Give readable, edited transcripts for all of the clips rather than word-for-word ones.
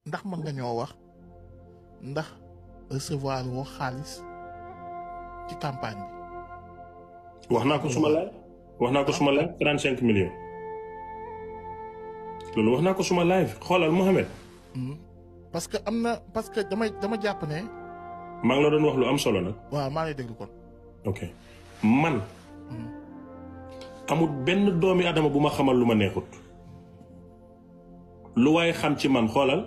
ndax mën nga ñoo wax ndax recevoir woo xaalis ci campagne bi. wax naa ko suma live 35 millions loolu wax naa ko suma live xoolal Mohamed. parce que dama jàpp ne. maa ngi la doon wax lu am solo nag. waaw maa lay déglu kon. ok man. amul benn doomi adama bu ma xamal lu ma neexut. lu waaye xam ci man xoolal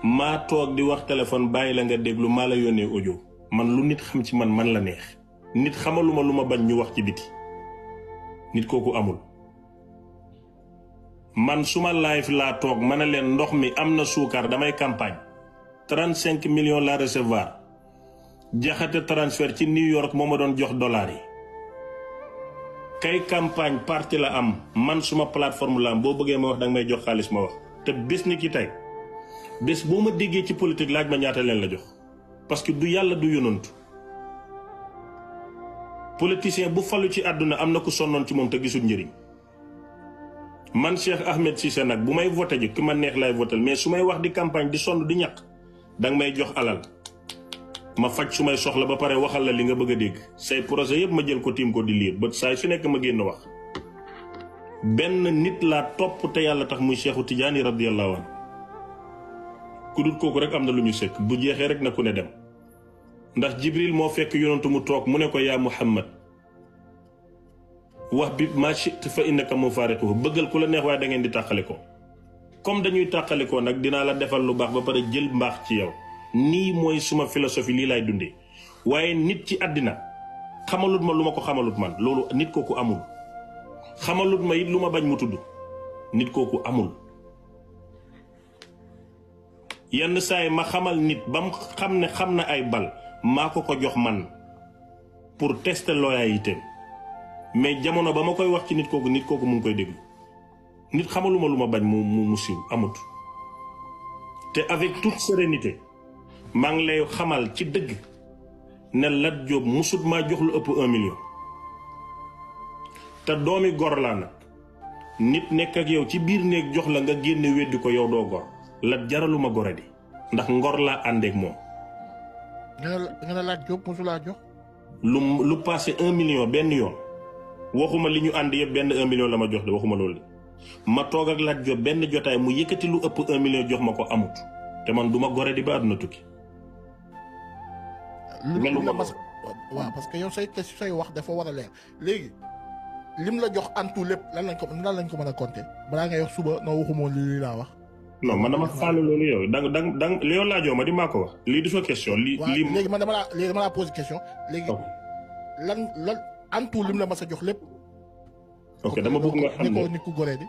maa toog di wax téléphone bàyyi la nga déglu maa la yónnee audio man lu nit xam ci man la neex nit xamaluma lu ma bañ ñu wax ci biti nit kooku amul. man suma live laa toog ma ne leen ndox mi am na suukar damay campagne 35 millions la recevoir jaxate transfert ci New York moo ma doon jox dollars yi. kay campagne parti la am man suma plateforme la am boo bëggee ma wax danga may jox xaalis ma wax te bés ni ki tey bés boo ma déggee ci politique laaj ma ñaata leen la jox parce que du yàlla du yonantu politicien bu falu ci àdduna am na ku sonnoon ci moom te gisul njëriñ man Cheikh Ahmed Cissé nag bu may voté ji ki ma neex lay voté mais su may wax di campagne di sonn di ñàkk danga may jox alal ma faj su may soxla ba pare waxal la li nga bëgg a dégg say projet yëpp ma jël ko tiim ko di liir ba saa su nekk ma génn wax benn nit laa topp te yàlla tax muy Cheikhu Tidiane radiyallahu anhu ku dul kooku rek am na lu ñu sëkk bu jeexee rek na ku ne dem ndax Jibril moo fekk yonantu mu toog mu ne ko yaa Muhammad wax bi ma shit fa innaka mufaariquhu bëggal ku la neex waaye da ngeen di tàqale ko comme dañuy tàqale ko nag dinaa la defal lu baax ba pare jël mbaax ci yow nii mooy suma philosophie lii laay dundee waaye nit ci àddina xamalut ma lu ma ko xamalut man loolu nit kooku amul xamalut ma it lu ma bañ mu tudd nit kooku amul yenn saa yi ma xamal nit ba mu xam ne xam na ay bal maa ko jox man pour tester loyauté mais jamono ba ma koy wax ci nit kooku mu ngi koy déglu nit xamaluma lu ma bañ mu siiw amut te avec toute sérénité maa ngi lay xamal ci dëgg ne Lat Diop musut maa jox lu ëpp 1 million te doomi gor laa nag nit nekk ak yow ci biir néeg jox la nga génne weddi ko yow doo gor Lat jaraluma gore di ndax ngor laa àndeek moom. nga ne Lat Diop musu laa jox. lu passé 1 million benn yoon waxuma li ñu ànd yëpp benn 1 million la ma jox de waxuma loolu de ma toog ak Lat Diop benn jotaay mu yëkkati lu ëpp 1 million jox ma ko amut te man duma gore di ba àdduna tukki. waaw parce que yow say wax dafa war a leer léegi lim la jox antu lépp lan lañ ko mën a compter balaa ngay wax suba noo waxumoo lii laa wax. non man dama xaalu loolu yow dang li yow laajoo ma di maa ko wax lii du sa question. lii léegi man dama laa posé question. léegi lan antu lim la mas a jox lépp. ok dama bëgg nga xam ne nit ku goree di.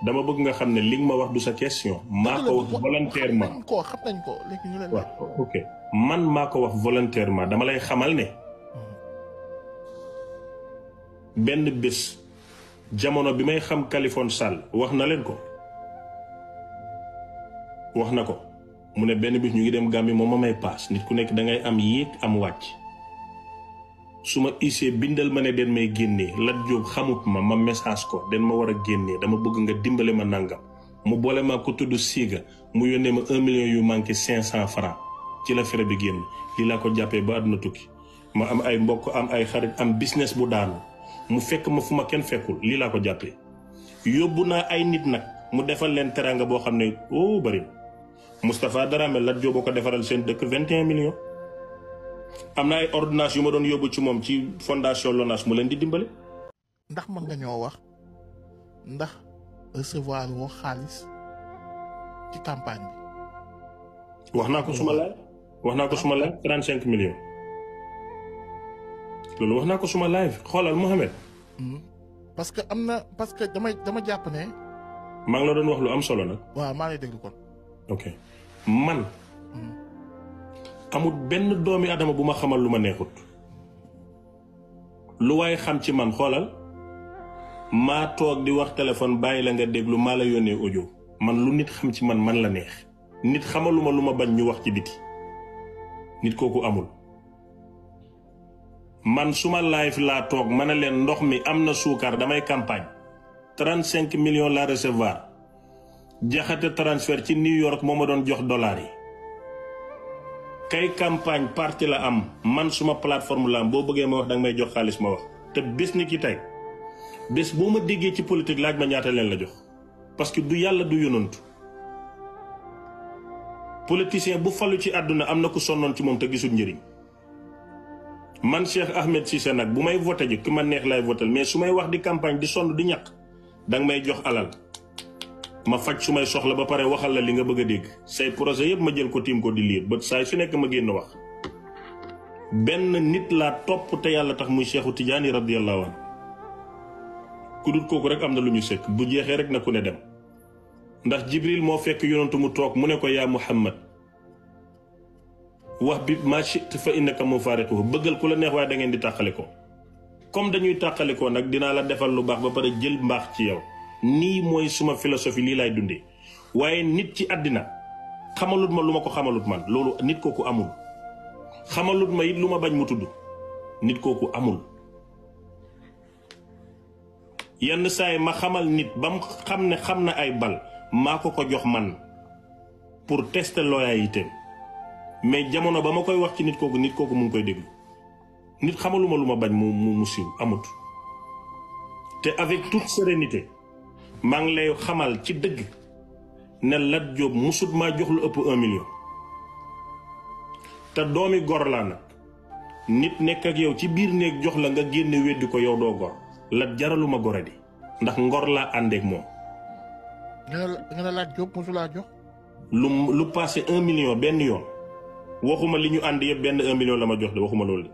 dama bëgg nga xam ne li nga ma wax du sa question. maa ko wax volontairement xam nañ ko léegi ñu leen. waaw ok man maa ko wax volontairement dama lay xamal ne. benn bés jamono bi may xam Kaliphone Sall wax na leen ko. wax na ko mu ne benn bis ñu ngi dem Gambie moom ma may paas nit ku nekk da ngay am yéeg am wàcc. su ma isee bindal ma ne den may génnee Lat Diop xamut ma message ko den ma war a génnee dama bëgg nga dimbale ma nangam mu boole ma ko tudd Siga mu yónnee ma 1 million yu manqué 500 francs ci la fere bi génn lii laa ko jàppee ba àdduna tukki ma am ay mbokk am ay xarit am business bu daanu mu fekk ma fu ma kenn fekkul lii laa ko jàppee yóbbu naa ay nit nag mu defal leen teranga boo xam ne bari Moustapha Darame Lat Diop boo ko defaral seen dëkk 21 millions am na ay ordonnance yu ma doon yóbbu ci moom ci fondation Lonas mu leen di dimbale. ndax mën nga ñoo wax ndax recevoir woo xaalis ci campagne bi. wax naa ko suma live 35 millions loolu wax naa ko suma live xoolal Mohamed. parce que dama jàpp ne. maa ngi la doon wax lu am solo nag. waaw maa lay déglu kon. ok man. amul benn doomi adama bu ma xamal lu ma neexut lu waaye xam ci man xoolal maa toog di wax téléphone bàyyi la nga déglu maa la yónnee audio man lu nit xam ci man la neex nit xamaluma lu ma bañ ñu wax ci biti nit kooku amul. man suma live laa toog ma ne leen ndox mi am na suukar damay campagne 35 millions la recevoir jaxate transfert ci New York moo ma doon jox dollars yi kay campagne parti la am man suma plateforme la am boo bëggee ma wax danga may jox xaalis ma wax te bés ni ki tey bés boo ma déggee ci politique laaj ma ñaata leen la jox parce que du yàlla du yonantu politicien bu falu ci àdduna am na ku sonnoon ci moom te gisul njëriñ man Cheikh Ahmed Cissé nag bu may voté ji ki ma neex lay votel mais su may wax di campagne di sonn di ñàkk danga may jox alal ma faj su may soxla ba pare waxal la li nga bëgg a dégg say projet yëpp ma jël ko tiim ko di liir ba saa su nekk ma génn wax benn nit laa topp te yàlla tax muy Cheikhu Tidiane radiyallahu anhu ku dul kooku rek am na lu ñu sëkk bu jeexee rek na ku ne dem ndax Jibril moo fekk yonantu mu toog mu ne ko yaa Muhammad wax bi ma shit fa innaka mufaariquhu bëggal ku la neex waaye da ngeen di tàqale ko comme dañuy tàqale ko nag dinaa la defal lu baax ba pare jël mbaax ci yow nii mooy suma philosophie lii laay dundee waaye nit ci àddina xamalut ma lu ma ko xamalut man loolu nit kooku amul xamalut ma it lu ma bañ mu tudd nit kooku amul yenn saa yi ma xamal nit ba mu xam ne xam na ay bal maa ko jox man pour tester loyauté mais jamono ba ma koy wax ci nit kooku mu ngi koy déglu nit xamaluma lu ma bañ mu siiw amut te avec toute sérénité maa ngi lay xamal ci dëgg ne Lat Diop musut maa jox lu ëpp 1 million te doomi gor laa nag nit nekk ak yow ci biir néeg jox la nga génne weddi ko yow doo gor Lat jaraluma gore di ndax ngor laa àndeek moom nga ne Lat Diop musu laa jox lu passé 1 million benn yoon waxuma li ñu ànd yëpp benn 1 million la ma jox de waxuma loolu de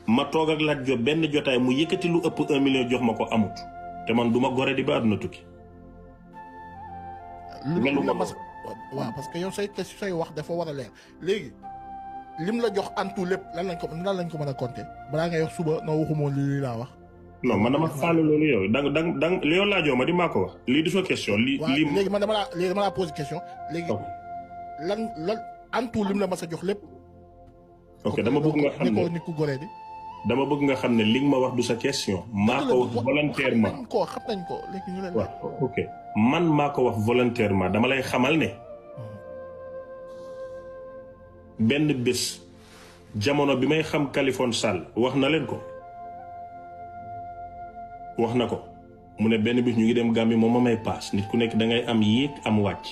ma toog ak Lat Diop benn jotaay mu yëkkati lu ëpp 1 million jox ma ko amut te man duma gore di ba àdduna tukki waaw parce que yow say wax dafa war a leer léegi lim la jox antu lépp lan lañ ko mën a compter balaa ngay wax suba noo waxumoon lii laa wax non man dama faalu loolu yow dang li yow laajoo ma di maa ko wax lii du sa question lii léegi man dama laa posé question léegi lan antu lim la mas a jox lépp ok dama bëgg nga xam ne nit ku goree di dama bëgg nga xam ne li nga ma wax du sa question maa ko wax volontairement xam nañ ko léegi ñu leen waaw ok man maa ko wax volontairement dama lay xamal ne benn bés jamono bi may xam Kaliphone Sall wax na leen ko wax na ko mu ne benn bis ñu ngi dem Gambie moom ma may paas nit ku nekk dangay am yéeg am wàcc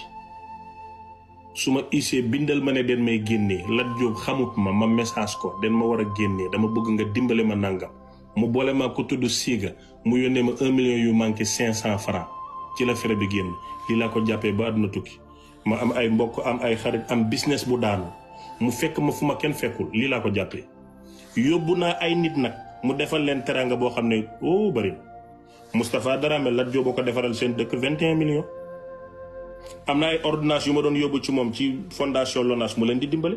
su ma isee bindal ma ne den may génnee Lat Diop xamut ma message ko den ma war a génnee dama bëgg nga dimbale ma nangam mu boole ma ko tudd Siga mu yónnee ma 1 million yu manqué 500 francs ci la fere bi génn lii laa ko jàppee ba àdduna tukki ma am ay mbokk am ay xarit am business bu daanu mu fekk ma fu ma kenn fekkul lii laa ko jàppee yóbbu naa ay nit nag mu defal leen teranga boo xam ne bari Moustapha Darame Lat Diop boo ko defaral seen dëkk 21 millions am na ay ordonnances yu ma doon yóbbu ci moom ci fondation Lonas mu leen di dimbale